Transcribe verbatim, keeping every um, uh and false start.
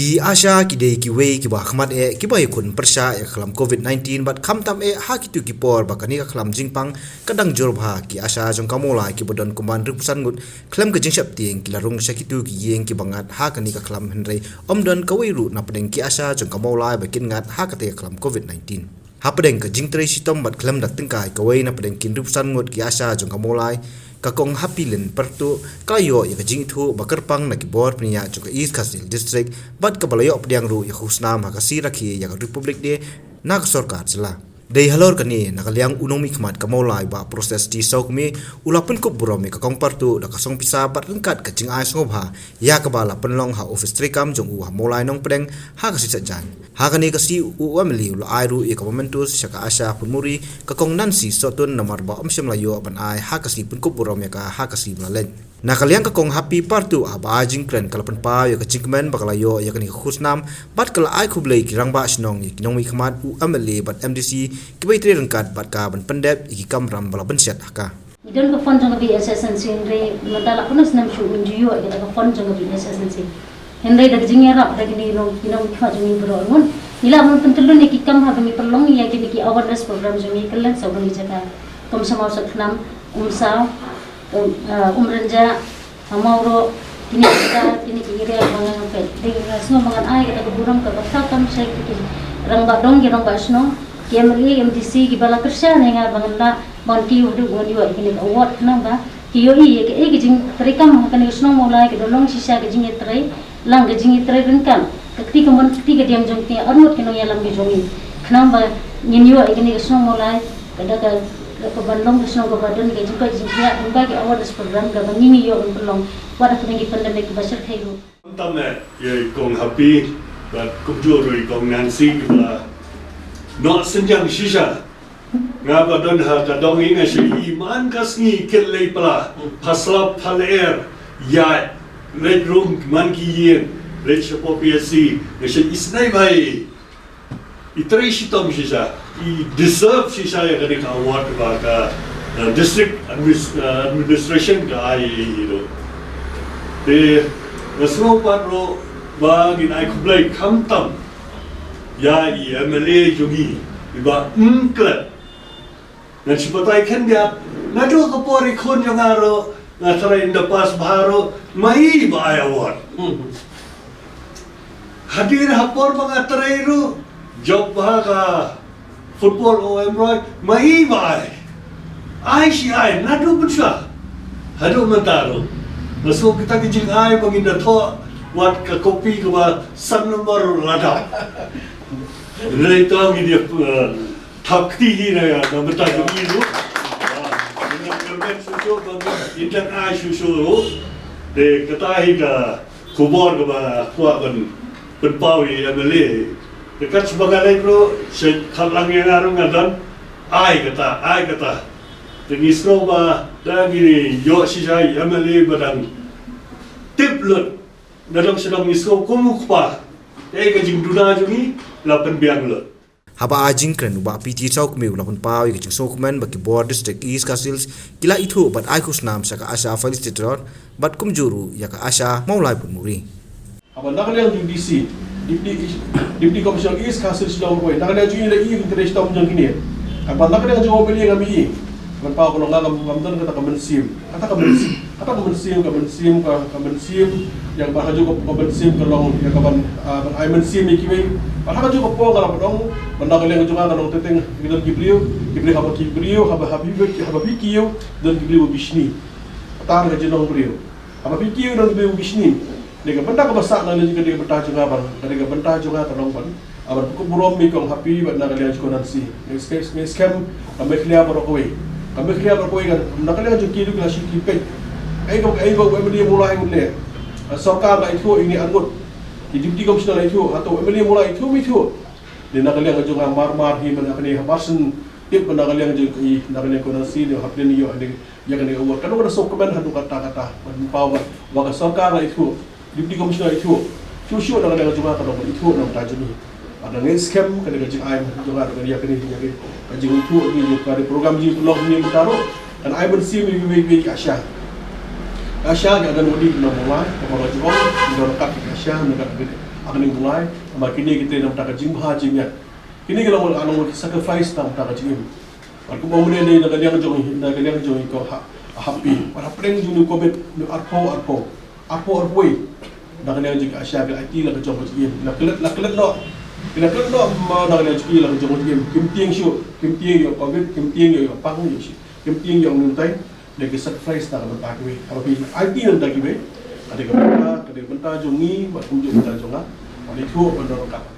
Ki ASHA ki dei kiwei kiba ha khmat eh kiba ïakhun pyrshah ïa ka khlam COVID nineteen bad khamtam eh ha kito ki por ba kane ka khlam jingpang ka dang jur bha. Ki ASHA jong ka Mawlai kiba don kumba hynriewphew san ngut khlem ka jingsheptieng ki la rung sha kito ki ïing kiba ngat ha kane ka khlam, hynrei ym don kawei ruh na pdeng ki ASHA jong ka Mawlai ba kin ngat ha kata ka khlam COVID nineteen. Hapdeng ka jingtrei shitom bad khlem da tyngkai kawei na pdeng ki hynriewphew san ngut ki ASHA jong ka Mawlai, ka Kong Happy Lin Pyrtuh ka la ïoh ïa ka jingithuh ba kyrpang na ki bor pynïaid jong ka East Khasi Hills District bad kaba la ïoh pdiang ruh ïa ka khusnam ha ka sngi rakhe ïa ka Republic Day na ka sorkar jylla. Dei halor kane, na ka liang u nongmihkhmat ka Mawlai Bah Proses T Sawkmie u la pynkup burom ïa ka Kong Pyrtuh da ka song pisa bad ryngkat ka jingai sngewbha ïa kaba la pynlong ha office treikam jong u ha Mawlai Nongpdeng ha ka sngi Saitjaiñ. Ha kane ka sngi u MLA u la ai ruh ïa ka mementos sha ka ASHA Phunmuri, ka Kong Nancy Sohtun, namar ba ym shym la ïoh ban ai ha ka sngi pynkup burom ïa ka ha ka sngi ba la leit. Na ka liang ka Kong Happy Pyrtuh, haba ai jingkren ka la pynpaw ïa ka jingkmen ba ka la ïoh ïa kane ka khusnam bad ka la ai khublei ki rangbah shnong, ïa ki nongmihkhmat, u MLA bad MDC kiba ïatrei ryngkat bad ka ban pyndep ïa ki kamram ba la bynshet ha ka. Ngi don ka fund jong ka BSSNC, hynrei mynta la khyndai snem shuh ngim ju ïoh ïa ka fund jong ka BSSNC. Hynrei da ka jingïarap da kine ki nongmihkhmat jong ngi baroh, ngi lah ban pyntyllun ïa ki kam haba ngi pynlong ïa kine ki awareness program jong ngi kylleng saw bynta jaka. Kum sha Mawsakhnam, Umsaw, um, uh, Umrynjah, ha Mawroh, kine ki jaka, kine ki area ba nga peit. Dei nga sngew ba ngan ai kata ka burom kaba kha tam sha ki rangbah dong, ki rangbah shnong, ki MLA, MDC kiba la kyrshan ïa nga ba ngan lah ban kiew haduh ba ngan ïoh ïa kane ka award, khnang ba ki ïohi ïa kaei ka jingtrei kam ha kane ka shnong Mawlai ka da long shisha ka jingïatrei lang, ka jingïatrei ryngkat ka kti kamon kti kadiang jong ki arngut ki nongïalam ki jong ngi, khnang ba ngin ïoh ïa kane ka shnong Mawlai ka da ka, ka ban long ka shnong kaba don ka jingkoit jingkhiah, lyngba ki awareness program kaba ngi ngi ïoh ban pynlong wat hapdeng ki pandemic kiba shyrkhei ruh. Tam eh ïa i Kong Happy bad kumjuh ruh i Kong Nancy kiba noh synñiang shisha. Nga ba don ha ka dong i nga shu i man ka sngi kit lei pla, pha slap pha lyer, ïa, leit rung man ki ïing, leit sha P P S C, nga shu isnei bai. I trei shitom shisha, i deserve shisha ïa kane ka award ba ka, uh, district admis-, uh, administration ka ai ïa i ruh. Te nga sngew pat ruh ba ngin ai khublei khamtam ïa i MLA jong ngi, i Bah Mklet. Ngan shu batai khyndiat, naduh ka por i khun jong nga ruh, nga trei in the past bha ruh, ma i ba ai award. Hadien ha por ba nga trei ruh, jop bha ka football o em roi, ma i ba ai. Ai shi ai, naduh mynshwa haduh mynta ruh. Nga sngew kata ka jingai ba ngin da thoh wat ka kopi kaba san nombor lada. Hynrei to ngin ïa, eh, thap kti hi na, na bynta jong i ruh. Ah, ngin ïa kyrmen shuh shuh ba ngin ïa ai shuh shuh ruh. Te kata hi ka khubor kaba kwah ban pynpaw ïa i MLA. Te kat shaba nga leit ruh, sha khap lang ïa nga ruh nga don, ai kata, ai kata. Te ngi sngew ba da ngi ïoh shisha i MLA ba dang tip lut. Na dong sha dong ngi sngew kum u kpa. Te ka jingduna jong ngi la pynbiang lut. Haba ai jingkren u Bah P T Sawkmie u la pynpaw ïa ka jingsngewkmen ba ki bor District East Khasi Hills ki la ithuh bad ai khusnam sha ka ASHA Facilitator bad kumjuh ruh ïa ka ASHA Mawlai Phunmuri. Haba na ka liang jong DC, Deputy, Deputy Commissioner East Khasi Hills Shillong Road, na ka liang jong i la i ka jingshitom jong kine. Haba na ka liang jong u MLA ngam i. Ban paw ka long nga ngam, ngam don kata ka mynsiem. Kata ka mynsiem, kata ka mynsiem, ka mynsiem, ka, ka mynsiem, ïa kaba ha ju ka, ka mynsiem ka long, ïa kaban, ah, ban ai mynsiem ïa kiwei. Bad ha ka ju ka por nga la pynong, ban da ka liang jong nga ka long teng teng, ki don ki briew, ki briew haba ki briew, haba, haba ki, haba ki kiew, don ki briew ba bishni. Kata ka jinglong briew. Haba ki kiew don ki briew ba bishni. Dei ka bynta kaba sah na liang ka dei ka bynta jong nga ban, ka dei ka bynta jong nga ka long ban. Haba pynkup burom ïa i Kong Happy bad na ka liang jong i Kong Nancy. Ngi skhem, ngi skhem ka Meghalaya baroh kawei. Ka Meghalaya baroh kawei kan, na ka liang jong ki ruh ki la shu ki peit. Ai ko, ai ko, ai ko, ai ko, ai ko, ai ko, ai ko, sorkar la ithuh ïa kine arngut. Ki Deputy Commissioner la ithuh, hato MLA Mawlai la ithuh, ym ithuh. Dei na ka liang jong nga mar mar hi, na ka liang ha Barson, tip na ka liang jong i, na ka liang Kong Nancy, ne hapdeng ïoh, ne Ïa kane ka award, ka long ka sngewkmen haduh katta katta. Ban paw ba, ba ka sorkar la ithuh, Deputy Commissioner la ithuh. Shuh shuh na ka liang jong nga ka long ban ithuh na ka bynta jong ngi. Bad nga ngeit skhem kane ka jingai jong nga, ïa kane, ïa kane ka jingithuh jong ngi, ïa kane ka program jong ngi, ka long jong ngi mynta ruh. Kan ai mynsiem ïa kiwei kiwei ki ASHA. Ka ASHA ka Anganwadi ka long Mawlai, ka Mawlai jong ngi, ka long kat ka ASHA, ka kat ka ha kane ka bnai, namar kine ki trei na ka bynta ka jingbha jingmiat. Kine ki long, long ki sacrifice na ka bynta ka jingim. Bad kumba mynne na ka liang jong, na ka liang jong i kong ha, ha Happy, bad hapdeng jong une u covid, une u arphew arphew, arphew arphew, na ka liang jong ka Asia ka la aiti la ka jong ka jingim. La klet, la klet noh, la klet noh ma na ka liang jong ki la ka jong ka jingim. Kim tieng shuh, kim tieng ïa u covid, kim tieng ïa u pang ïa u shi, kim tieng ïa u nangtai. Dei ki sacrifice na ka bynta kiwei. Haba phi aiti na ka bynta kiwei, ka dei ka bynta, ka dei ka bynta jong ngi bad kumjuh ka bynta jong nga. Bad ithuh ban don ryngkat.